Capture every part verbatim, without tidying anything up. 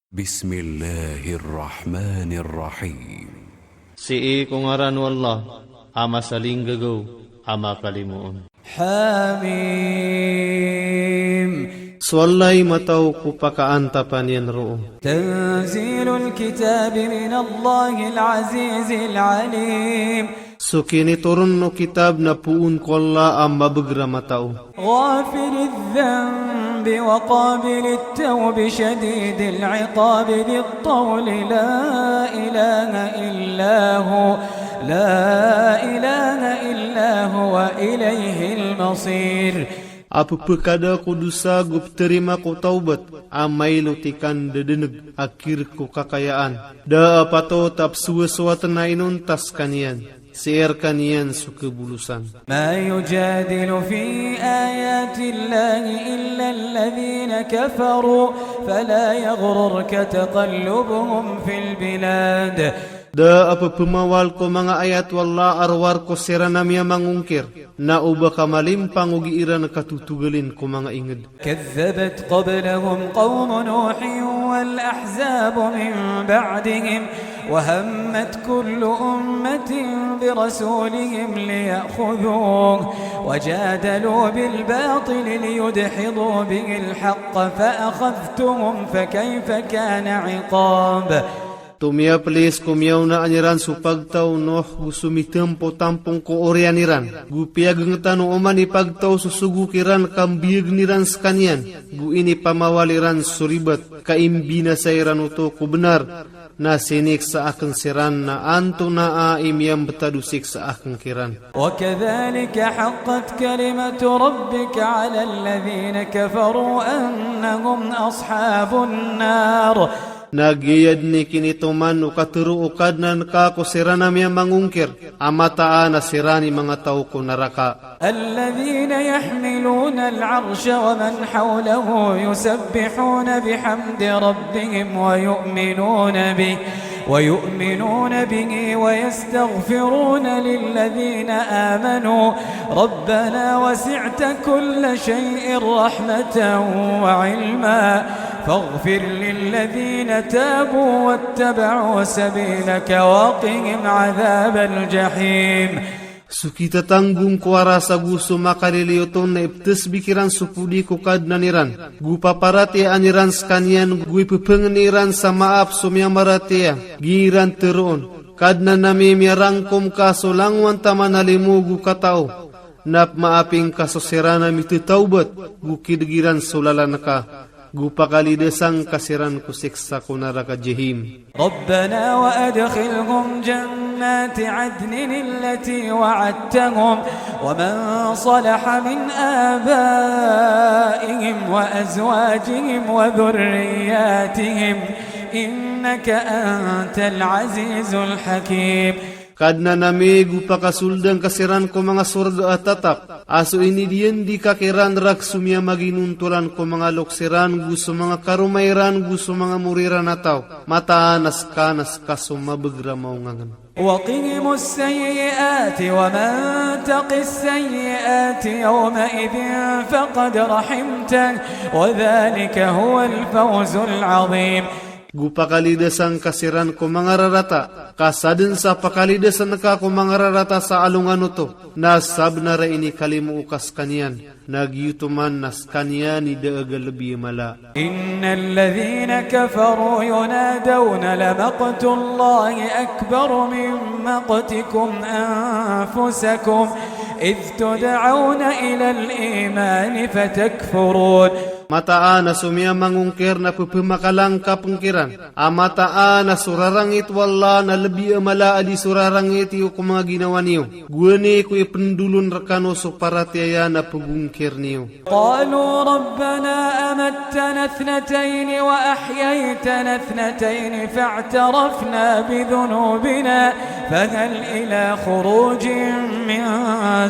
Bismillahir Rahmanir Rahim. Sii ko ngaran o Allah a masalinggagaw a makalimoon. Hamim. So Allah i mataw ko pakaantapan iyan roo. Tanzilul kitabi minallahil azizil alim. So kinitoron o kitab na poon ko Allah a mabagr a mataw. Ghafiridh dhanbi wa qabilit tawbi shadidil iqabi dhit tawli la ilaha illa hu, la ilaha illa huwa ilayhil masir. A pphakada ko dosa go ptharima ko tawbat, a mailot i kandadaneg a kirk ko kakayaan. Da a patot a psowasowaten a inonta skaniyan. Sii rkaniyan so kabolosan. Ma yujadilu fi ayatillahi illal ladhina kafaru, fala yaghrurka taqallubuhum fil bilad. Da a pphmawal ko manga ayat o Allah a rowar ko siran a miyamangongkir, na oba ka malimpang o gii ran katotogalin ko manga ingd. Kadhabat qablahum qawmu Nuhin wal ahzabu min ba'dihim, wa hammat kullu ummatin bi rasulihim liya'khudhuhu, wa jadalu bil batili liyudhidu bihil haqqa, fa akhadhtuhum fa kayfa kana iqab. Tomiyaplis ko miyaonaan iran so pagtaw o Nuh go so mitampotampong ko oriyan iran. Go piyagngtan o oman i pagtaw so sogo kiran ka mbiyagn iran skaniyan. Go inipamawal iran so ribat ka imbinasa iran oto ko bnar. Na siniksa akn siran na antonaa i miyambtad o siksa akn kiran. Wa kadhalika haqqat kalimatu rabbika alal ladhina kafaru annahum ashabun nar. Na giya dn i kinitoman o katharo o Kadnan ka ko siran a miyamangongkir, a mataan a siran i manga taw ko naraka. Alladhina yahmilunal arsha wa man hawlahu yusabbihuna bihamdi rabbihim wa yu'minuna bihi, wa yu'minuna bihi wa yastaghfiruna lilladhina amanu. Rabbana wasi'ta kulla shay'in rahmatan wa ilma. Faghfir lilladhina tabu wattaba'u sabilaka wa qihim adhabal jahim. So kitatanggong ko aras ago so makaliliyo ton na ipthasbik iran so podi ko Kadnan iran. Go paparatiyayaan iran skaniyan, go ipphangnii ran sa maap so miyamaratiyaya. Giya iran tharoon, Kadnan ami, miyarangkom ka so langowan taman a limo go katao. Na pmaaping ka so siran a mithatawbat, go kidg iran so lalan ka. Go pakalidasan ka siran ko siksa ko naraka Jahim. Rabbana wa adkhilhum jannati adnin allati wa'adtahum wa man salaha min abaihim wa azwajihim wa dhurriyyatihim innaka antal azizul hakim. Kadnan ami, go pakasoldan ka siran ko manga sorga a tatak, a so inidiyandi ka kiran rk so miyamaginontolan ko manga loks iran, go so manga karoma iran, go so manga mori ran a taw. Mataan a ska na ska so mabagr a maongangn. Wa qihimus sayyi'ati wa man taqis sayyi'ati yawma'idhin faqad rahimtah, wa dhalika huwal fawzul azim. Go pakalidasan ka siran ko manga rarata, ka sadn sa pakalidasan ka ko manga rarata sa alongan oto, na sabnar a inikalimo ka skaniyan, na giyoto man na skaniyan i da a galbi a mala. Innal ladhina kafaru yunadawna lamaqtullahi akbaru min maqtikum anfusakum idh tud'awna ilal imani fatakfurun. Mataan a so miyamangongkir na pphamakalangkapn kiran. A mataan a so rarangit o Allah na lbi a mala a di so rarangit iyo ko manga ginawa niyo. Gowani ko ipndolon rkano so paratiyaya na pgongkir niyo. Qalu rabbana amattana ithnatayni wa ahyaytana ithnatayni fa'tarafna bidhunubina fahal ila khurujin min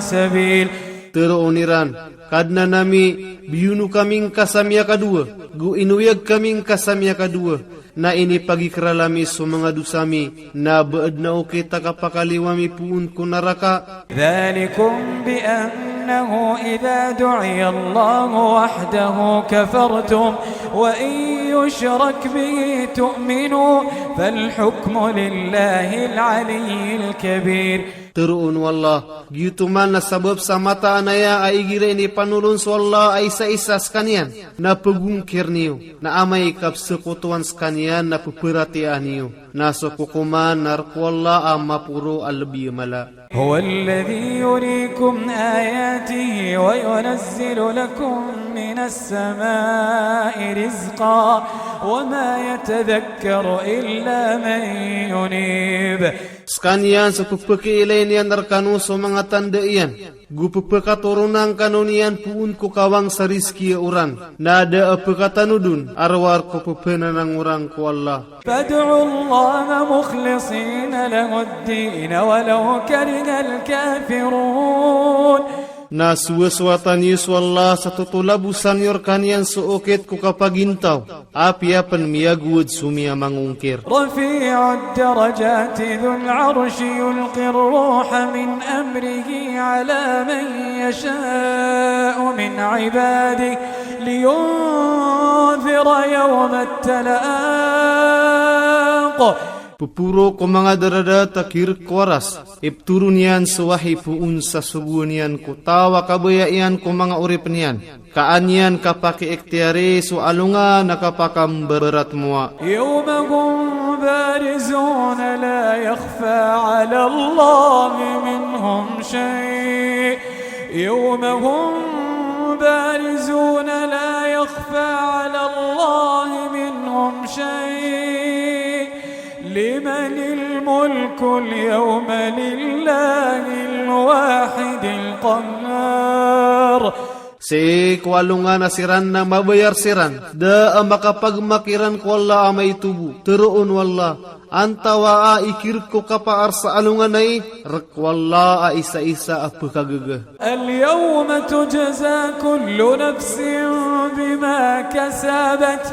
sabil. Tharoon iran, Kadnan ami, biyono kami ngka sa miyakadowa, go inoyag kami ngka sa miyakadowa, na inipagikrala mi so manga dosa mi, na ba adn a okit a kapakaliwa mi poon ko naraka. Dhalikum bi anna إنه إذا دعي الله وحده كفرتم وإن يشرك به تؤمنوا فالحكم لله العلي الكبير. Tharoon o Allah, giyoto man a sabap sa mataan aya a igira inipanolon so Allah a isaisa sekaniyan, na pagongkir niyo, na amay ka pesekotowan sekaniyan na peperatiyayaan iyo, na so kokoman na rek o Allah a maporo a lebi a mala. هو الذي يريكم آياته وينزل لكم من السماء رزقا وما يتذكر إلا من ينيب. Sekaniyan so pepekiilay niyan rekano so manga tanda iyan, go pepekatoronan kano niyan poon ko kawang sa rizki a oran, na da a pekatanod on a rowar ko pepenanangoran ko Allah. فادعوا الله مخلصين له الدين ولو كره الكافرون. Na sowasowatan iyo so Allah sa totolabosan iyo rekaniyan so okit ko kapagintaw, apiya pen miyagowad so miyamangongkir. رفيع الدرجات ذو العرش يلقي الروح من أمره على من يشاء من عباده لينذر يوم التلاق. Peporo ko manga daradat a kirek ko Aras, ipetoron iyan so wahi poon sa sogoan iyan ko taw a kabaya iyan ko manga oripen iyan, ka an iyan kapakiiktiyari so alongan a kapakambaratmowa. يوم هم بارزون لا يخفى على الله منهم شيء. يوم هم بارزون لا يخفى على الله منهم شيء. لمن الملك اليوم لله الواحد القهار. Sii ko alongan a siran na mabayar siran, da a makapagma kiran ko Allah a maito bo. Tharoon o Allah, antawaa i kirek ko kapaar sa alongan ai? Rek o Allah a isaisa a pekagaga. اليوم تجزى كل نفس بما كسبت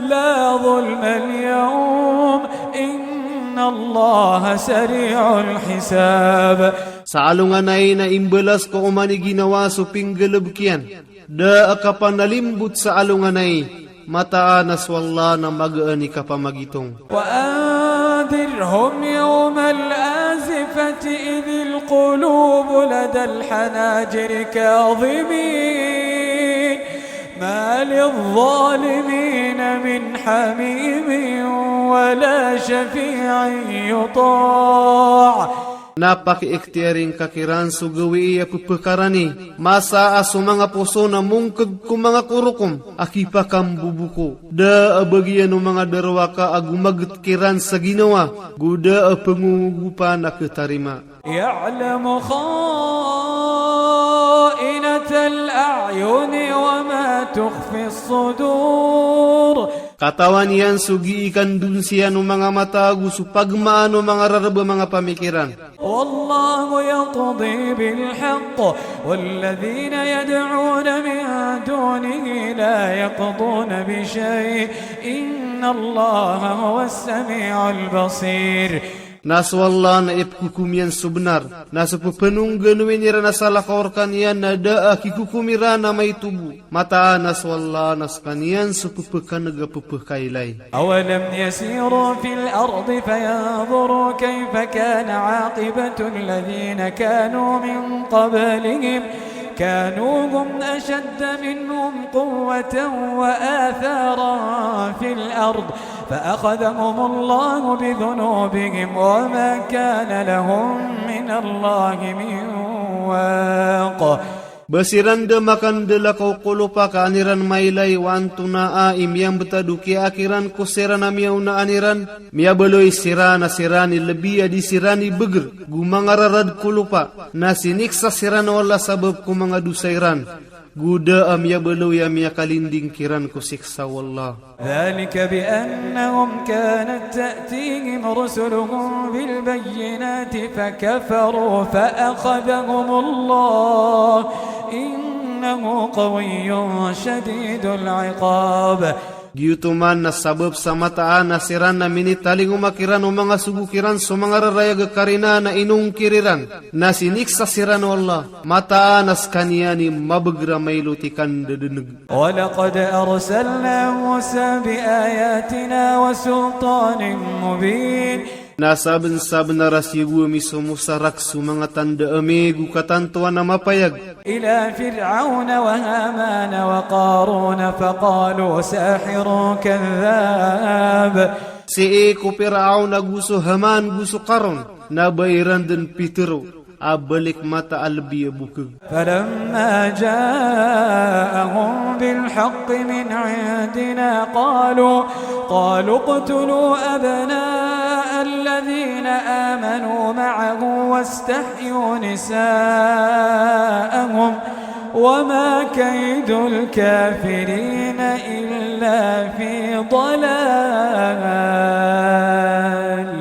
لا ظلم اليوم إن الله سريع الحساب. Sa alongan ai na imbalas ko oman i ginawa so pinggalebek iyan. Da a kapanalimbot sa alongan ai, mataan a so Allah na magaan i kapamagitong. وأنذرهم يوم الآزفة إذ القلوب لدى الحناجر كاظمين ما للظالمين من حميم ولا شفيع يطاع. Na pakiikhtiyari ngka kiran so gawii a pepekarani, masa a so manga poso na mongkeg ko manga korokom a kipakamboboka. Da a bagian o manga darowaka a gomaget kiran sa ginawa, go da a pengongogopan a khatarima. يعلم خائنة الأعين وما تخفي الصدور. Katawan iyan so gii kandonsiyan o manga mata ago so pagmaan o manga rareb a manga pamikiran. والله يقضي بالحق والذين يدعون من دونه لا يقضون بشيء إن الله هو السميع البصير. Na so Allah na ipkhokom iyan so benar, na so pepenongganowi niran a salakaw rekaniyan na da a kikhokom iran a maito bo. Mataan a so Allah na sekaniyan so pepekaneg a pepekailay. أولم يسيروا في الأرض فينظروا كيف كان عاقبة الذين كانوا من قبلهم كانوا هم أشد منهم قوة وآثارا في الأرض فأخذهم الله بذنوبهم وما كان لهم من الله من واق. Ba siran da makandelakaw ko lopa ka an iran mailay o antonaa i miyambetad o kiyaak iran ko siran a miyaonaan iran, miyabaloy siran a siran i lebi a di siran ibeger go mangararad ko lopa, na siniksa siran o Allah sabap ko manga dosa iran, go da a miyabaloy a miyakalinding kiran ko siksa o Allah. ذلك بأنهم كانت تأتيهم رسلهم بالبينات فكفروا فأخذهم الله إنه قوي شديد العقاب. Giyoto man na sabap sa mataan a siran na minitalingoma kiran o manga sogo kiran so manga rarayag a karina na inongkir iran, na siniksa siran o Allah, mataan a sekaniyan i mabagr a mailot i kandadaneg. ولقد أرسلنا موسى بآياتنا وسلطان مبين. Na sabensabenar a siyogo ami so Musa rakhs o manga tanda ami go katantowan a mapayag. إلى فرعون وهامان وقارون فقالوا ساحر كذاب. Sii ko Piraon ago so Haman go so Karon, na ba iran den pitero a balik mata a lebi a bokeg. فلما جاءهم بالحق من عندنا قالوا، قالوا اقتلوا أبناء الذين آمنوا معه واستحيوا نساءهم وما كيد الكافرين إلا في ضلال.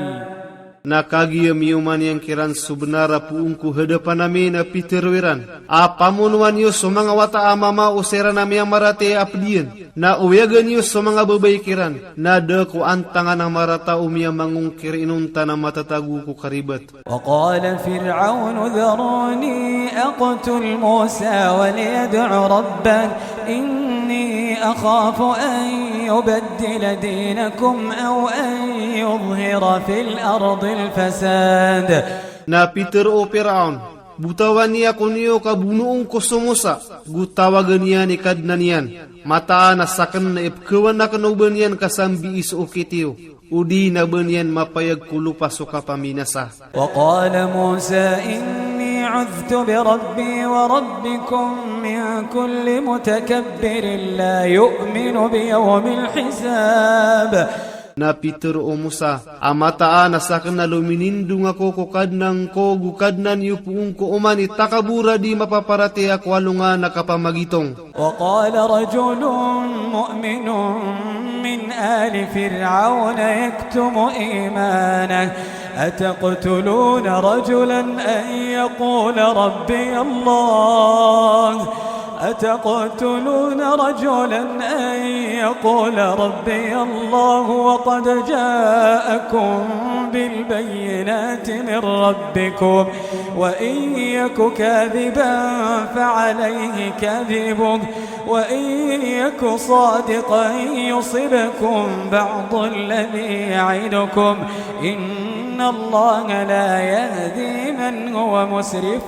Na kagiya miyoman iyan kiran so benar a poon ko hadapan ami na pitero iran a pamonoan iyo so manga wata a mama o siran a miyamaratiyaya a ped iyan, na oyagan iyo so manga babay kiran, na da ko antangan a marata o miyamangongkir inonta na matatago ko karibat. وقال فرعون ذروني أقتل موسى وليدع ربه إني أخاف أن يبدل دينكم أو أن يظهر في الأرض الفساد. Na pitero o Piraon, botawan iyo ako niyo ka bonoon ko so Musa, go tawagan iyan i Kadnan iyan, mataan a saken na ipkhawan aken o ba niyan kasambii so okit iyo, odi na ba niyan mapayag ko lopa so kapaminasa. وقال موسى إني عذت بربي وربكم من كل متكبر لا يؤمن بيوم الحساب. Na pitero o Musa a mataan a saken na lominindong ako ko Kadnan ko go Kadnan iyo poon ko oman i takabor a di mapaparatiyaya ko alongan a kapamagitong. وقال رجل مؤمن من آل فرعون يكتم إيمانه أتقتلون رجلا أن يقول ربي الله أتقتلون رجلا أن يقول ربي الله وقد جاءكم بالبينات من ربكم وإن يك كاذبا فعليه كذبه وإن يك صادقا يصبكم بعض الذي يعدكم إن الله لا يهدي من هو مسرف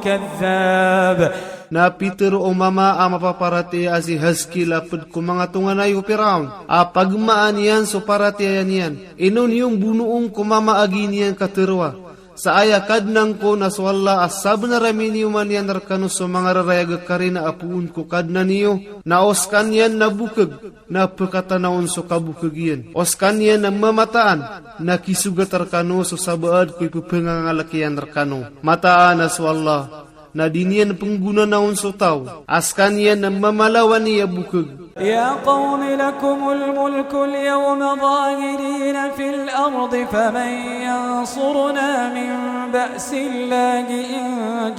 كذاب. Na pitero o mama a mapaparatiyaya a si Haskil a ped ko manga tonganay o Piraon a pagemaan iyan so paratiyaya niyan, ino niyo mbonoon ko mama a gii niyan kateroa. Sa aya Kadnan ko na so Allah a sabenar a miniyoman iyan rekano so manga rarayag a karina a poon ko Kadnan iyo, na o sekaniyan na bokeg, na pekatanaw on so kabokeg iyan. O sekaniyan na mamataan, na kisogat rekano so sabaad ko ipepengangalek iyan rekano. Mataan a so Allah na di niyan penggonanaon so taw a sekaniyan na mamalawan i a bokeg. يا قوم لكم الملك اليوم ظاهرين في الأرض فمن ينصرنا من بأس الله إن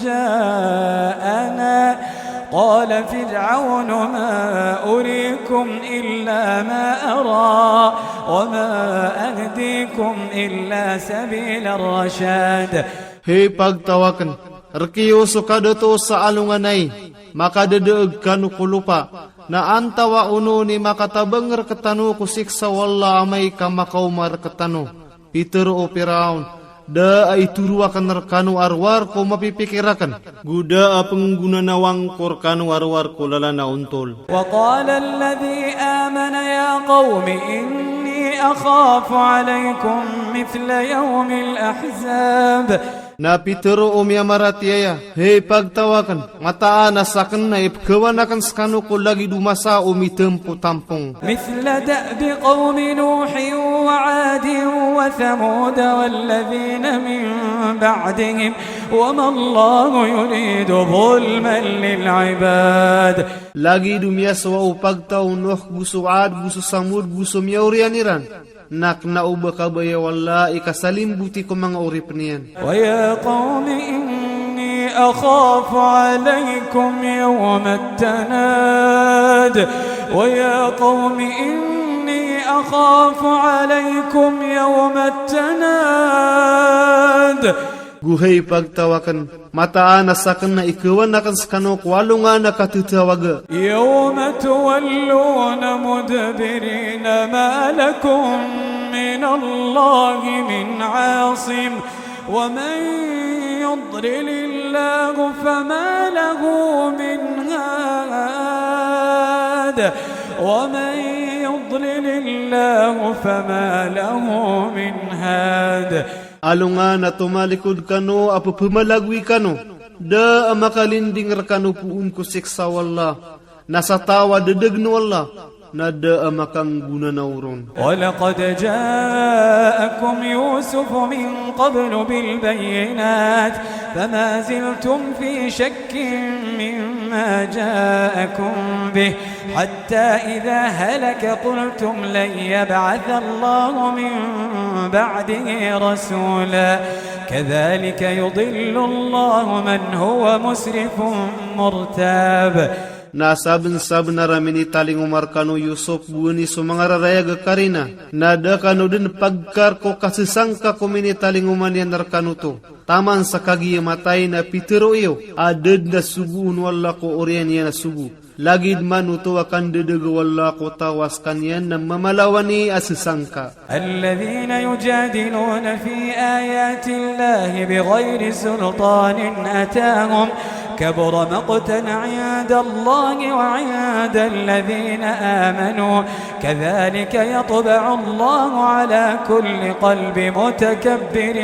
جاءنا قال فرعون ما أريكم إلا ما أرى وما أهديكم إلا سبيل الرشاد. Hay pagtaw aken, rek iyo so kadato sa alongan a makadadaeg kano ko lopa, na antawaa on i makatabang rektano ko siksa o Allah amay ka makaoma rektano. Pitero o Piraon, da a itoro aken rekano a rowar ko mapipikir aken, go da a penggonanawang ko rekano a rowar ko lalan a ontol. وقال الذي آمن يا قوم إني أخاف عليكم مثل يوم الأحزاب. Na pitero o miyamaratiyaya, hay pagtaw aken, mataan a saken na ipkhawan aken sekano ko lagid o masa o mitempotampong. مثل دأب قوم نوح وعاد وثمود والذين من بعدهم وما الله يريد ظلما للعباد. Lagid o miyasowa o pagtaw o Nuh go so Ad go so Samud go so miyaoriyan iran, na kena o ba kabaya o Allah i kasalimboti ko manga oripen iyan. ويا قوم إني أخاف عليكم يوم التناد ويا قوم إني أخاف عليكم يوم التناد. Go hay pagtaw akn, mataan a sakn na ikawan akn skano ko alongan a katatawaga. يوم تولون مدبرين ما لكم من الله من عاصم ومن يضلل الله فما له من هاد ومن يضلل الله فما له من هاد. Alongan a tomalikod kano a pphamalagoy kano, da a makalinding rkano poon ko siksa o Allah, na sa taw a ddgn o Allah, na da a makanggonanaw ron. ولقد جاءكم يوسف من قبل بالبينات فما زلتم في شك مما جاءكم به حتى إذا هلك قلتم لن يبعث الله من بعده رسولا كذلك يضل الله من هو مسرف مرتاب. Na sabnsabnar a minitalingoma rkano o Yusuf gowani so manga rarayag a karina, na da kano dn pagkar ko kasasangka ko minitalingoma niyan rkano oto. Taman sa kagiya matay na pitharo iyo a da dn a sogoon o Allah ko oriyan iyan a sogo. Lagid man oto a kandadaga o Allah ko taw a skaniyan na mamalawani a sasangka. الذين يجادلون في آيات الله بغير سلطان أتاهم كبر مقتا عند الله وعند الذين آمنوا كذلك يطبع الله على كل قلب متكبر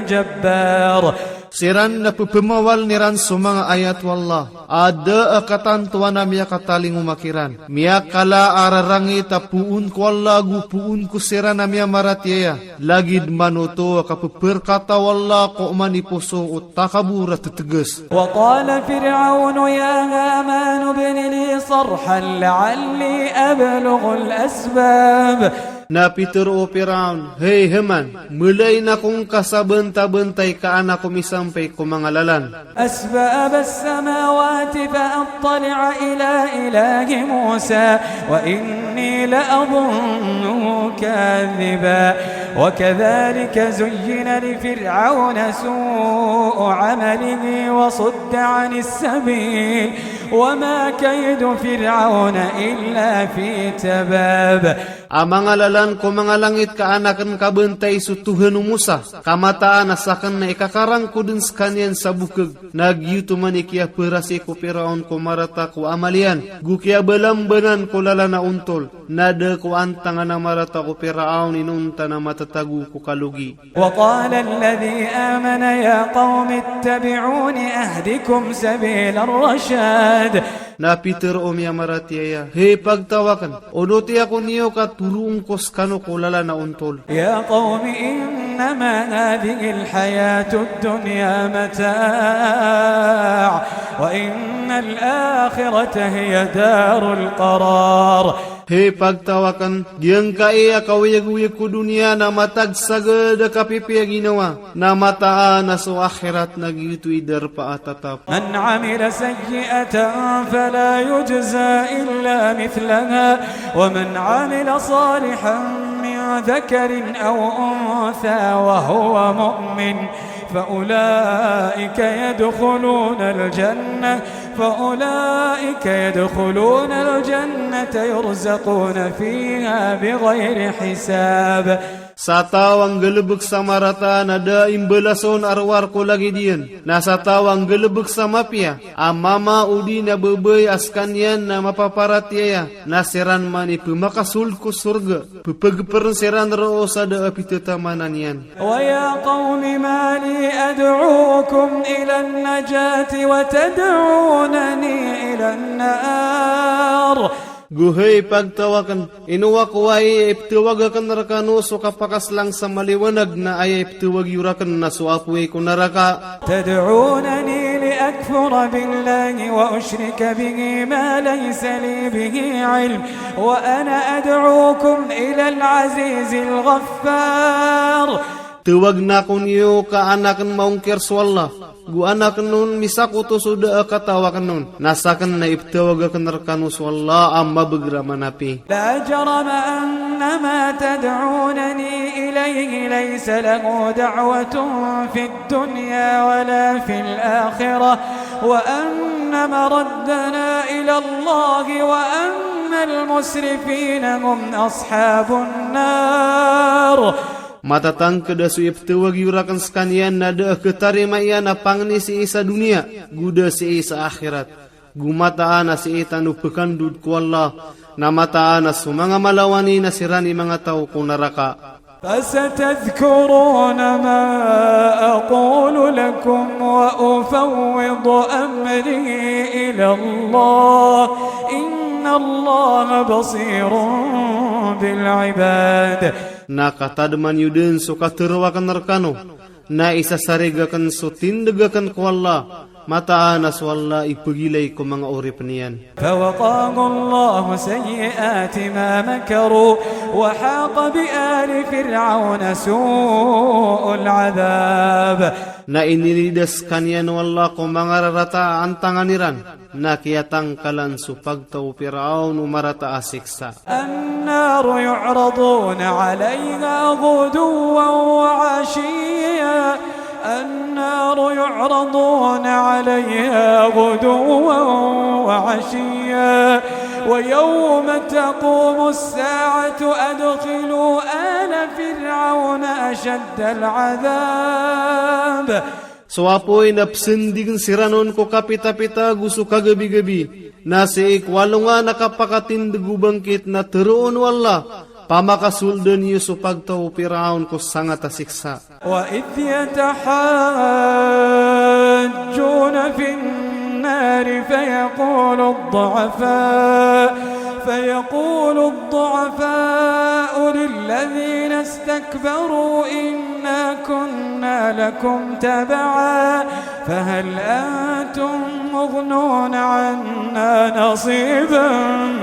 جبار. Siran na pphmawaln iran so manga ayat o Allah a da a katantowan a miyakatalingoma kiran. Miyakala a rarangit a poon ko Allah ago poon ko siran a miyamaratiyaya. Lagid man oto a kapprkata o Allah ko oman i poso o takabor a ttgs. وقال فرعون يا هامان ابن لي صرحا لعلي أبلغ الأسباب. Na pitharo o Firaon, hay Haman, mlayn ako ngka sa bantabantay ka an ako misampay ko manga lalan. أسباب السماوات فأطلع إلى إله موسى وإني لأظنه كاذبا وكذلك زين لفرعون سوء عمله وصد عن السبيل وما كيد فرعون إلا في تباب. A manga lalan ko manga langit ka an akn kabantay so Tohan o Musa, ka mataan a sakn na ikakarangkod dn skaniyan sa bokg, na giyoto man i kiyaprasi ko Firaon ko marata ko amal iyan, go kiyabalambanan ko lalan a ontol, na da ko antangan a marata ko Firaon inonta na matatago ko kalogi. وقال الذي آمن يا قوم اتبعون أهدكم سبيل الرشاد. Na pitharo o miyamaratiyaya, hay pagtaw akn, onoti ako niyo ka toroon ko skano ko lalan a ontol. يا قوم إنما هذه الحياة الدنيا متاع وإن الآخرة هي دار القرار. Hay pagtaw akn, giyangkai a kaoyagoyag ko doniya na matagsagad a kapipiya ginawa, na mataan a so akhirat na giyoto i darpa a tatap. من عمل سيئة فلا يجزى إلا مثلها ومن عمل صالحا من ذكر أو أنثى وهو مؤمن فأولئك يدخلون الجنة فأولئك يدخلون الجنة يرزقون فيها بغير حساب. Sa taw a nggalbk sa marata na da a imbalas on a rowar ko lagid iyan. Na sa taw a nggalbk sa mapiya a mama odi na babay a skaniyan na mapaparatiyaya, na siran man i pmakasold ko sorga. Ppgprn siran roo sa da a pitataman iyan. ويا قوم ما لي أدعوكم إلى النجاة وتدعونني إلى النار. Go hay pagtaw akn, ino ako aya iptawag akn rkano so kapakaslang sa maliwanag na aya iptawag iyo rakn na so apoy ko naraka. تدعونني لأكفر بالله وأشرك به ما ليس لي به علم وأنا أدعوكم إلى العزيز الغفار. Tawagn akn iyo ka an akn maongkir so Allah, go an akn on misakoto so da a kataw akn on. Na sakn na iptawag akn rkano so Allah a mabagr a manapi. لا جرم أن ما تدعونني إليه ليس له دعوة في الدنيا ولا في الآخرة وأن مردنا إلى الله وأن المسرفين هم أصحاب النار. Matatangkd a so iptawag iyo rakn skaniyan na da a khatarima iyan a pangni sii sa doniya, go da sii sa akhirat. Go mataan a sii tano pkandod ko Allah, na mataan a so manga malawani na siran i manga taw ko naraka. فستذكرون ما أقول لكم وأفوض أمري إلى الله إن الله بصير بالعباد. Na katadman iyo dn so katharo akn rkano, na isasarig akn so tindg akn ko Allah, mataan a so Allah i pagilay ko manga oripn iyan. فوقاه الله سيئات ما مكروا وحاق بآل فرعون سوء العذاب. Na inilidas skaniyan o Allah ko manga rarata a antangan iran, na kiyatangkalan so pagtaw o Piraon o marata a siksa. النار يعرضون عليها غدوا وعشيا. النار يعرضون عليها غدوا وعشيا. ويوم تقوم الساعة أدخلوا آل فرعون أشد العذاب. So apoy na psndign siran on ko kapitapita go so kagabigabi, na sii ko alongan a kapakatindg o bangkit na tharoon o Allah, pamakasoldn iyo so pagtaw o Piraon ko sangat a siksa. وإذ يتحاجون في النار فيقول الضعفاء، فيقول الضعفاء للذين استكبروا إنا كنا لكم تبعا فهل أنتم مغنون عنا نصيبا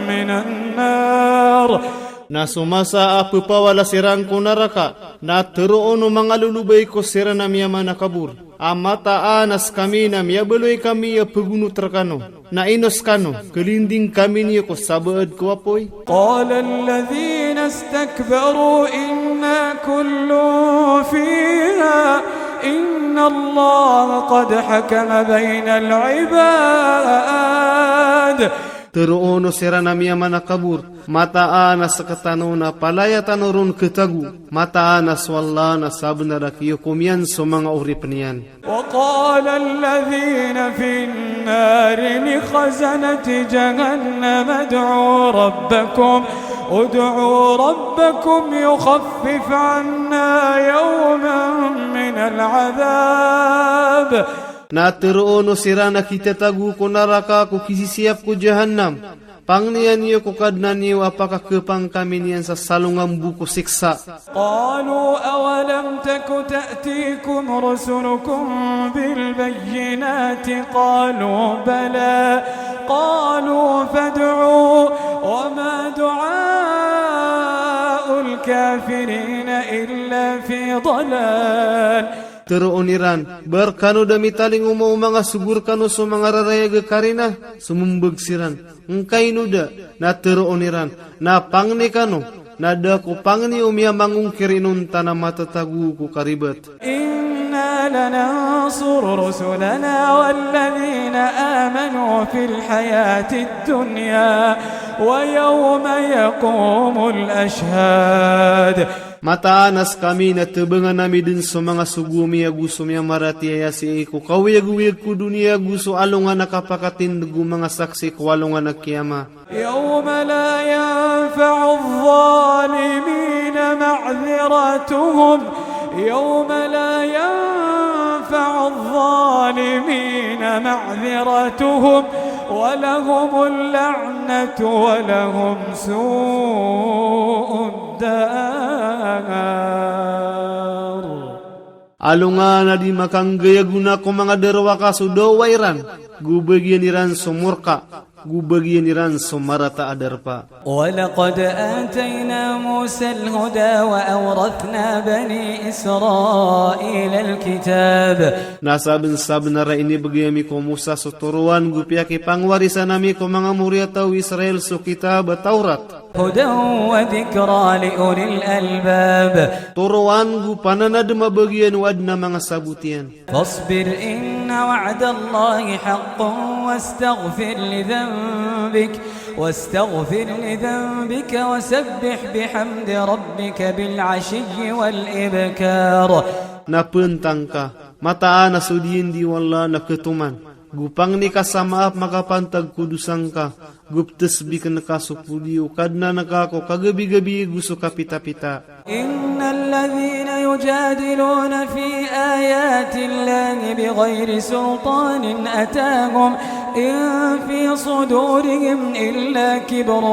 من النار. Na so masa a pphawala siran ko naraka, na tharoon o manga lolobay ko siran a miyamanakabor a mataan a skami na miyabaloy kami a pgonot rkano. Na ino skano, kalinding kami niyo ko sabaad ko apoy? قال الذين استكبروا إنا كل فيها إن الله قد حكم بين العباد. Tharoon o siran a miyamanakabor, mataan a sktano na palaya tano ron khatago, mataan a so Allah na sabnar a kiyokom iyan so manga oripn iyan. وقال الذين في النار لخزنة جهنم ادعوا ربكم، ادعوا ربكم يخفف عنا يوما من العذاب. Na tharoon o siran a kitatago ko naraka ko kisisiyap ko Jahannam, pangniyan iyo ko Kadnan iyo a pakakhapang kami niyan sa salongan bo ko siksa. قالوا أولم تك تأتيكم رسلكم بالبينات قالوا بلى قالوا فادعوا وما دعاء الكافرين إلا في ضلال. Tharoon iran, ba rkano da mitalingoma o manga sogo rkano so manga rarayag a karina? Sombag siran, ngkaino da. Na tharoon iran, na pangni kano, na da ko pangni o miyamangongkir inonta na matatago ko karibat. إنا لننصر رسلنا والذين آمنوا في الحياة الدنيا ويوم يقوم الأشهاد. Mataan a skami na thabangan ami dn so manga sogo ami ago so miyamaratiyaya sii ko kaoyagoyag ko doniya ago so alongan a kapakatindg o manga saksi ko alongan a kiyama. يوم لا ينفع الظالمين معذرتهم، يوم لا ينفع الظالمين معذرتهم، ولهم اللعنة ولهم سوء الدار. Alongan a di makanggay a gona ko manga darowaka so dawa iran, go bagian iran so morka, go bagian iran so marata a darpa. ولقد آتينا موسى الهدى وأورثنا بني إسرائيل الكتاب. Na sabnsabnar a inibgay ami ko Musa so toroan go piyakipangwarisan ami ko manga moriyataw o Israel so kitab a Tawrat. هدى وذكرى لأولي الألباب. Toroan go pananadm a bagian o adn a manga sabot iyan. فاصبر إن وعد الله حق واستغفر لذنبك، واستغفر لذنبك وسبح بحمد ربك بالعشي والإبكار. Na pntang ka, mataan a so diyandi o Allah na khatoman, go pangni ka sa maap makapantag ko dosa ngka, go ptsbikn ka so podi o Kadnan ka ko kagabi-gabi go so kapita-pita. إن الذين يجادلون في آيات الله بغير سلطان أتاهم إن في صدورهم إلا كبر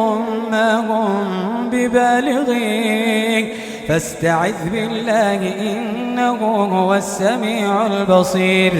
ما هم ببالغيه فاستعذ بالله إنه هو السميع البصير.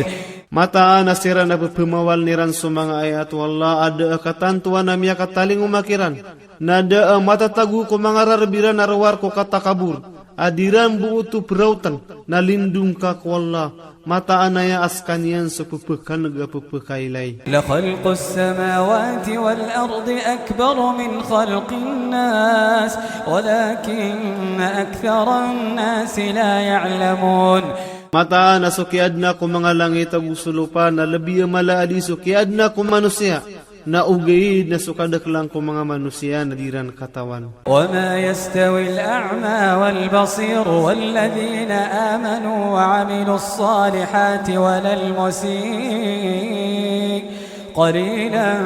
Mataan a siran a pphamawaln iran so manga ayat o Allah a da a katantowan a miyakatalingoma kiran, na da a matatago ko manga rarb iran a rowar ko katakabor, a di ran bo oto praotn, na lindong ka ko Allah, mataan aya a skaniyan so pphakan'g a pphakailay. لخلق السماوات والأرض أكبر من خلق الناس ولكن أكثر الناس لا يعلمون. Mataan a so kiyaadna ko manga langit ago so lopa na lbi a mala a di so kiyaadna ko manosiya, na ogaid na so kadaklan ko manga manosiya na di ran katawan. وما يستوي الأعمى والبصير والذين آمنوا وعملوا الصالحات ولا المسيء قليلا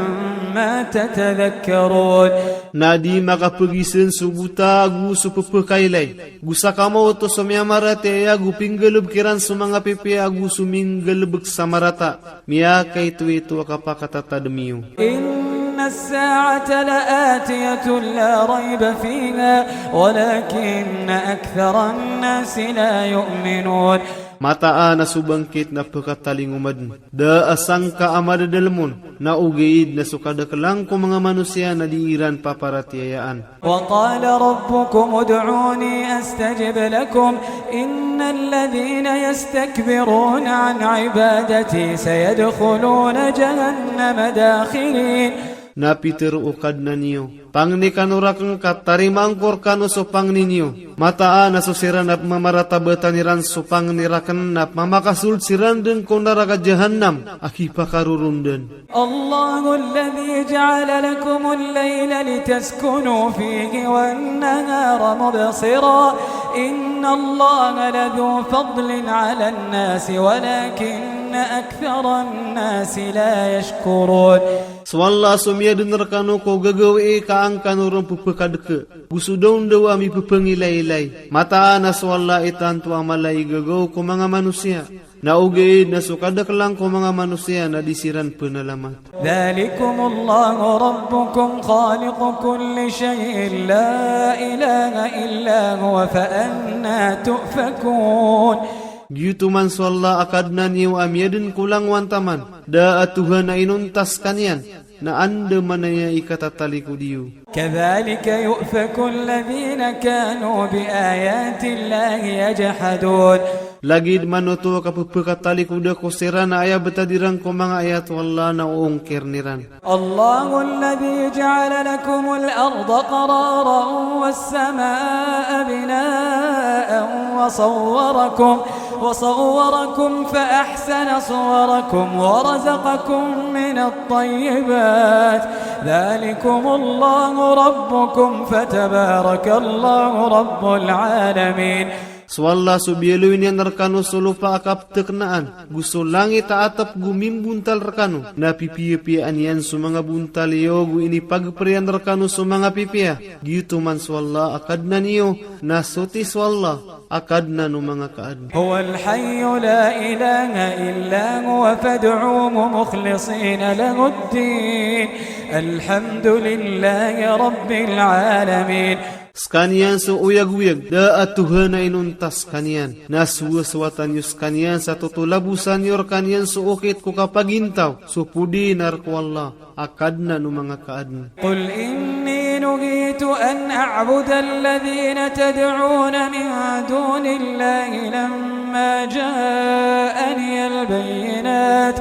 ما تتذكرون. Na di makapgisn so bota ago so pphakailay, go sakamaoto so miyamaratiyaya ago pinggalbk iran so manga pipiya ago so minggalbk sa marata. Miyakaitoito a kapakatatadm iyo. إن الساعة لآتية لا ريب فيها ولكن أكثر الناس لا يؤمنون. Mataan a so bangkit na pkatalingoma dn, da a sangka a madadalm on, na ogaid na so kadaklan ko manga manosiya na di iran paparatiyayaan. وقال ربكم ادعوني أستجب لكم إن الذين يستكبرون عن عبادتي سيدخلون جهنم داخرين. Na pitharo o Kadnan iyo, pangni kano rakn ka tarimaan ko rkano so pangni niyo. Mataan a so siran a pmamaratabatan iran so pangni rakn na pmamakasold siran dn ko naraka Jahannam a khipakarorondan. الله الذي جعل لكم الليل لتسكنوا فيه والنهار مبصرا إن الله لذو فضل على الناس ولكن أكثر الناس لا يشكرون. So Allah so miyadn rkano ko gagawii ka an kano ron pphakadka, go so dawndaw a mippangilaylay. Mataan a so Allah i tanto a mala i gagaw ko manga manosiya. Na ogaid na so kadaklan ko manga manosiya na di siran pnalamat. ذلكم الله ربكم خالق كل شيء لا إله إلا هو فأنى تؤفكون. Giyoto man so Allah a Kadnan iyo a miyadn ko langowan taman, da a Tohan a inonta skaniyan, na anda manaya i katatalikod iyo. كذلك يؤفك الذين كانوا بآيات الله يجحدون. Lagid man oto a kapphakatalikoda ko siran a aya btad iran ko manga ayat o Allah na oongkirn iran. الله الذي جعل لكم الأرض قرارا والسماء بناء وصوركم وصوركم فأحسن صوركم ورزقكم من الطيبات ذلكم الله ربكم فتبارك الله رب العالمين. So Allah so biyaloy niyan rkano so lopa a kapthaknaan, go so langit a atp go mimbontal rkano, na pipiyapiyaan iyan so manga bontal iyo go inipagpr iyan rkano so manga pipiya. Giyoto man so Allah a Kadnan iyo, na soti so Allah a Kadnan o manga kaadn. هو الحي لا إله إلا هو فادعوه مخلصين له الدين الحمد لله رب العالمين. Skaniyan so oyagoyag, da a tohan a inonta skaniyan. Na sowasowatan iyo skaniyan sa totolabosan iyo rkaniyan so okit ko kapagintaw, so podi na rk o Allah a Kadnan o manga kaadn. قل إني نهيت أن أعبد الذين تدعون من دون الله لما جاءني البينات،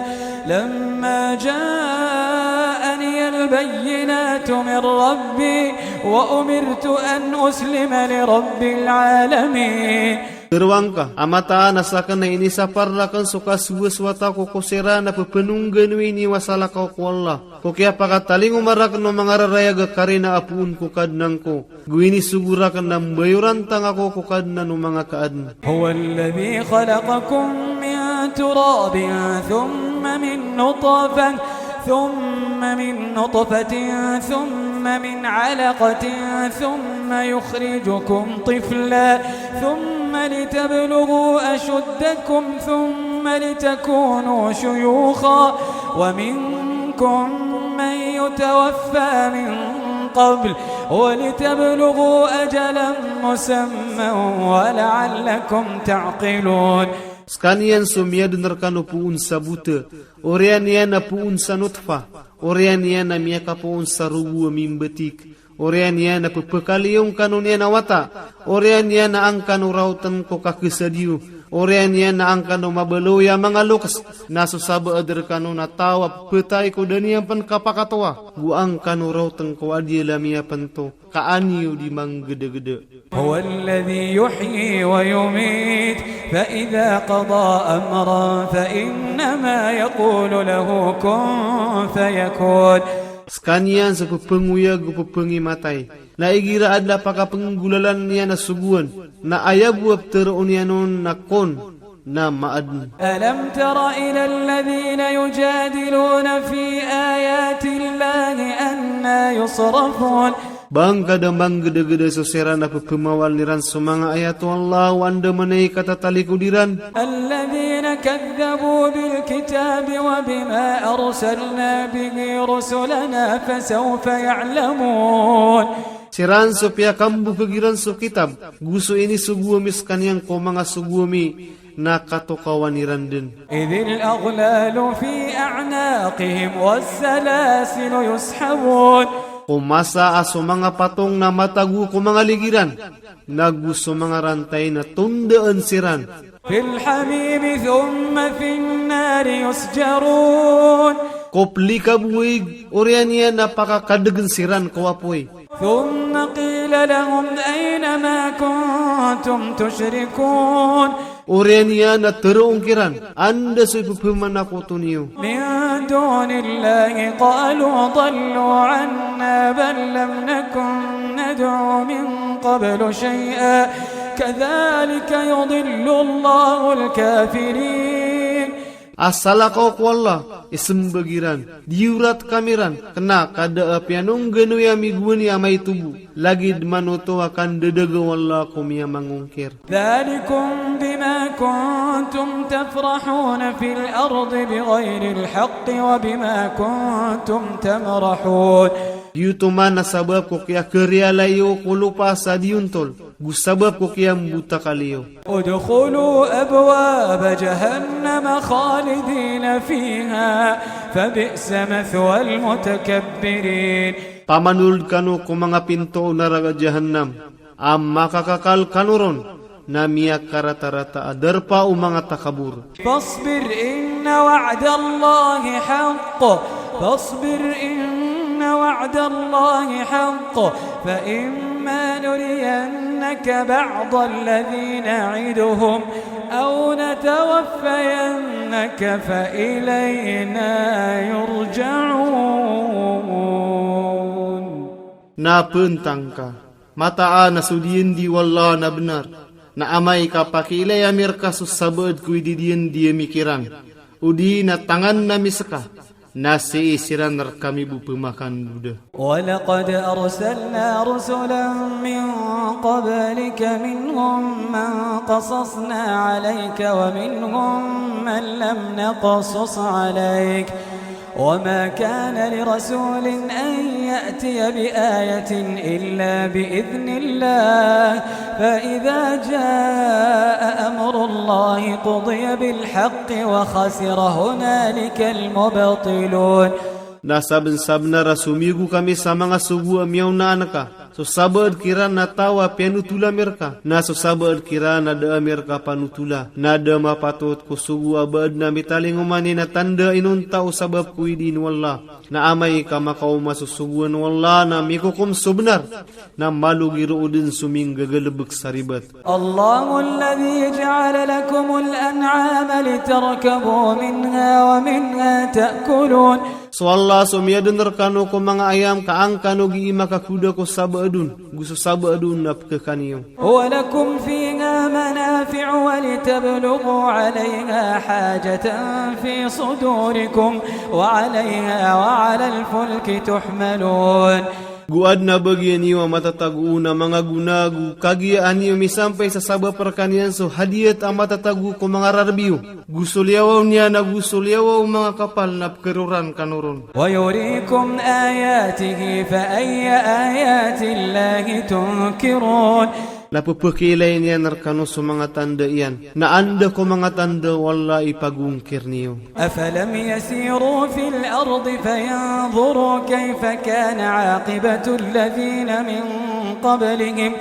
لما جاءني البينات من ربي وأمرت أن أسلم لرب العالمين. Tharoang ka a mataan a sakn na inisapar rakn so kasowasowat ako ko siran a pphangngganon i iniwasalakaw ko Allah ko kiyapakatalingoma rakn o manga rarayag a karina a poon ko Kadnan ko, go inisogo rakn a mbayorantang ako ko Kadnan o manga kaadn. هو الذي خلقكم من تراب ثم من نطفة، ثم من نطفة، ثم من علقة، ثم يخرجكم طفلا، ثم لتبلغوا أشدكم، ثم لتكونوا شيوخا، ومنكم من يتوفى من قبل، ولتبلغوا أجلا مسمى، ولعلكم تعقلون. Skaniyan so miyadn rkano poon sa bota, oriyan iyan a poon sa notfa, oriyan iyan a miyakapoon sa rogo a mimbatik, oriyan iyan a pphakaliyo ngkano niyan a wata, oriyan iyan a angkano raotn ko kakasad iyo, oriyan iyan a angkano mabaloy a manga loks, na so sabaad rkano na taw a pphataay ko da niyan pn kapakatoa, go angkano raotn ko adiyal a miyapnto, ka an iyo di manggdagda. هو الذي يحيي ويميت، فإذا قضى أمرا فإنما يقول له كن فيكون. Skaniyan so pphangoyag go pphangimatay. Na igira adn a pakapanggolalan iyan a sogoan, na aya bo a ptharoon iyan on na kun, na maadn. ألم تر إلى الذين يجادلون في آيات الله أنى يصرفون. Ba ngka da manggdagda so siran a pphamawalan iran so manga ayat o Allah o anda manay katatalikod iran. الذين كذبوا بالكتاب وبما أرسلنا به رسلنا فسوف يعلمون. Siran so piyakambokhag iran so kitab, go so inisogo ami skaniyan ko manga sogo ami, na katokawan iran dn. إذ الأغلال في أعناقهم والسلاسل يسحبون. Ko masa a so manga patong na matago ko manga ligi ran, na go so manga rantay na tondaan siran. في الحميم ثم في النار يسجرون. Ko plikaboig, oriyan iyan a pakakadgn siran ko apoy. ثم قيل لهم أين ما كنتم تشركون. Oriyan iyan a tharoon kiran, anda so ipphamakoto niyo. من دون الله قالوا ضلوا عنا بل لم نكن ندعو من قبل شيئا كذلك يضل الله الكافرين. A salakaw ko Allah, ismbag iran, di orat kami ran, kna ka da a piyanongganoy ami gowani a maito bo, lagid manoto a kandadaga o Allah ko miyamangongkir. ذلكم بما كنتم تفرحون في الأرض بغير الحق وبما كنتم تمرحون. Giyoto man a sabap ko kiyakariyalay iyo ko lopa sa di ontol, go sabap ko kiyambotakal iyo. ادخلوا أبواب جهنم خالدين فيها فبئس مثوى المتكبرين. Pamanold kano ko manga pinto o naraka Jahannam, a makakakal kano ron, na miyakaratarata a darpa o manga takabor. فاصبر إن وعد الله حق، فاصبر إن وعد الله حق، فإما نرينك بعض الذي نعدهم أو نتوفينك فإلينا يرجعون. Na pntang ka, mataan a so diyandi o Allah na bnar, na amay ka pakiilay ami rka so sabaad ko ididiyandi ami kiran, odi na tangan ami ska, na sii siran rkami bo pmakandoda. ولقد أرسلنا رسلا من قبلك منهم من قصصنا عليك ومنهم من لم نقصص عليك وما كان لرسول أن يأتي بآية إلا بإذن الله، فإذا جاء أمر الله قضي بالحق وخسر هنالك المبطلون. Na sabnsabnar a somiyogo kami sa manga sogo a miyaonaan ka, so sabaad kiran na taw a piyanotola ami rka, na so sabaad kiran na da ami rka panotola, na da mapatot ko sogo a baad na mitalingoma niyan a tanda a inonta o sabap ko idin o Allah. Na amay ka makaoma so sogoan o Allah na mikokom so bnar, na malogi roo dn so minggagalbk sa ribat. الله الذي جعل لكم الأنعام لتركبوا منها ومنها تأكلون. So Allah so miyadn rkano ko manga ayam ka an kano gii makakoda ko sabaad on, go so sabaad on na pkhakan iyo. ولكم فيها منافع ولتبلغوا عليها حاجة في صدوركم وعليها وعلى الفلك تحملون. Go adn a bagian iyo a matatago on a manga gona go kagiya an iyo misampay sa sabap rkaniyan so hadiyat a matatago ko manga rarb iyo, go so liyawaw niyan ago so liyawaw o manga kapal na pkharoran kano ron. ويريكم آياته فأي آيات الله تنكرون. Na pphakilay niyan rkano so manga tanda iyan, na anda ko manga tanda o Allah i pagongkir niyo. أفلم يسيروا في الأرض فينظروا كيف كان عاقبة الذين من قبلهم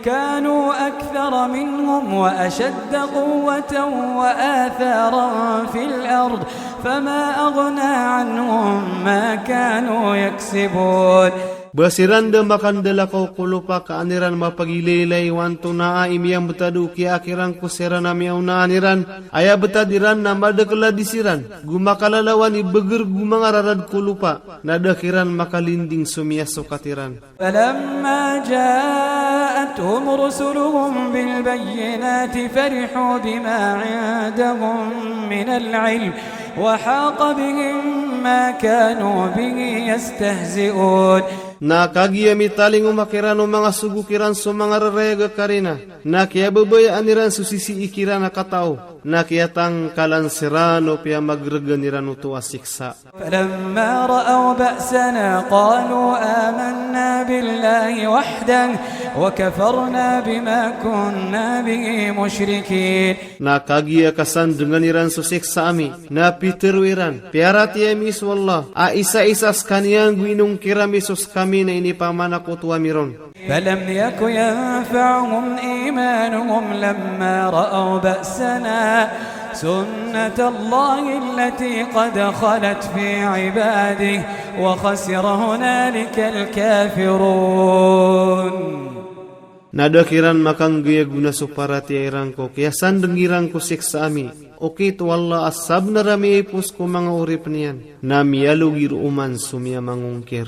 كانوا أكثر منهم وأشد قوة وآثارا في الأرض فما أغنى عنهم ما كانوا يكسبون. Ba siran da makandalakaw ko lopa ka an iran mapagilaylay o antonaa i miyambtad o kiyaak iran ko siran a miyaonaan iran, aya btad iran na madakl a di siran, go makalalawan i bgr go manga rarad ko lopa, na da kiran makalinding so miyasokat iran. فلما جاءتهم رسلهم بالبينات فرحوا بما عندهم من العلم وحاق بهم ما كانوا به يستهزئون. Na kagiya mitalingoma kiran o manga sogo kiran so manga rarayag a karina, na kiyababayaan iran so sisii kiran a katao, na kiyatangkalan siran o piyamagrgan iran oto a siksa. فلما رأوا بأسنا قالوا آمنا بالله وحده وكفرنا بما كنا به مشركين. Na kagiya kasandngan iran so siksa ami, na pitharo iran, piyaratiyaya mi so Allah, a isaisa skaniyan go inongkir ami so skami na inipamanakoto ami ron. فلم يك ينفعهم إيمانهم لما رأوا بأسنا سنة الله التي قد خلت في عباده وخسر هنالك الكافرون. Na da kiran makanggay a gona so paratiyaya iran ko kiyasandng iran ko siksa ami, okit o Allah a sabnar a miyaipos ko manga oripn iyan, na miyalogi roo man so miyamangongkir.